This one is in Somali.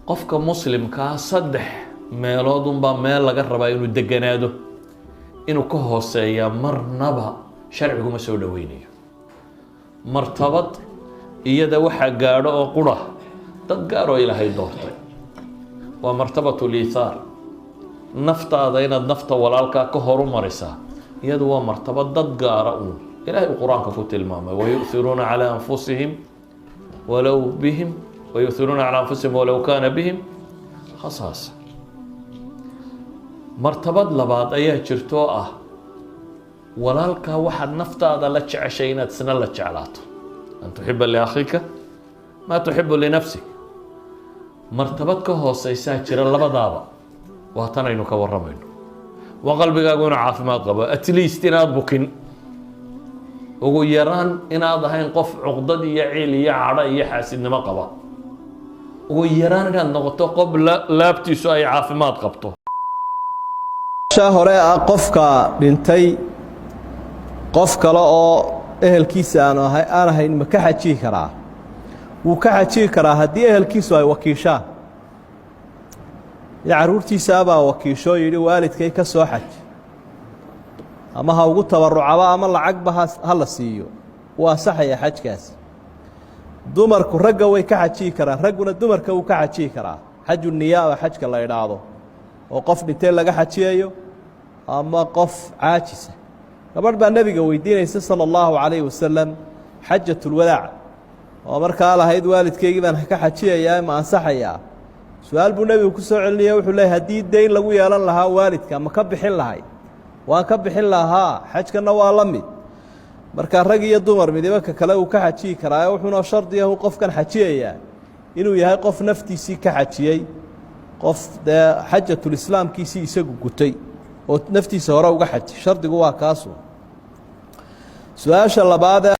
Qofka Muslimkaa saddex meelood unbaa meel laga rabaa inuu deganaado. Inuu ka hooseeyaa marnaba sharciguma soo dhoweynayo. Martabad iyada waxaa gaadho oo qura dad gaaroo Ilaahay doortay, waa martabat liithaar. Naftaada inaad nafta walaalkaa ka horumarisaa, iyadu waa martabad dad gaara uun Ilahay uu Qur-aanka ku tilmaamay: ويؤثرون على أنفسهم ولو بهم ويؤثرون على أنفسهم ولو كان بهم خصاصة. Martabad labaad ayaa jirto oo ah walaalkaa waxaad naftaada la jeceshay inaad isna la jeclaato, أن تحب لأخيك ما تحب لنفسك. Martabad ka hooseysaa jira labadaaba, waa tan aynu ka warramayno. Waa qalbigaagu inuu caafimaad qabo, at least inaad bukin, ugu yaraan inaad ahayn qof cuqdad iyo ciil iyo cadho iyo xaasidnimo qaba, ugu yaraan inaad noqoto qof laabtiisu ay caafimaad qabto. Sha hore ah, qofka dhintay qof kale oo ehelkiisa aanu ahay aan ahayn ma ka xajiyi karaa? Wuu ka xajiyi karaa haddii ehelkiisu ay wakiishaan. Mid carruurtiisaabaa wakiishoo yidhi, "Waalidkay ka soo xaj," ama ha ugu tabarucaba ama lacagba ha la siiyo, wuu ansaxaya xajkaasi. Dumarku ragga way ka xajiyi karaan, ragguna dumarka wuu ka xajiyi karaa. Xaju niyaaba xajka la idhaahdo oo qof dhintay laga xajiyayo ama qof caajisa. Gabadh baa Nebiga weydiinaysa sala allahu calayhi wasalam xajatulwadaac, oo markaa lahayd, "Waalidkaygii baan ka xajiyayaa, ma ansaxayaa?" Su-aal buu Nebigu ku soo celinaya. Wuxuu leeyay, "Haddii deyn lagu yeelan lahaa waalidka, ma ka bixin lahay?" "Waan ka bixin lahaa." Xajkanna waa la mid. Marka rag iyo dumar midiba ka kale uu ka xajiyi karaa, wuxuuna shardiyahu qofkan xajiyayaa inuu yahay qof naftiisii ka xajiyey, qof dee xajatulislaamkiisii isagu gutay oo naftiisa hore uga xaji. Shardigu waa kaasu. Su-aasha labaadee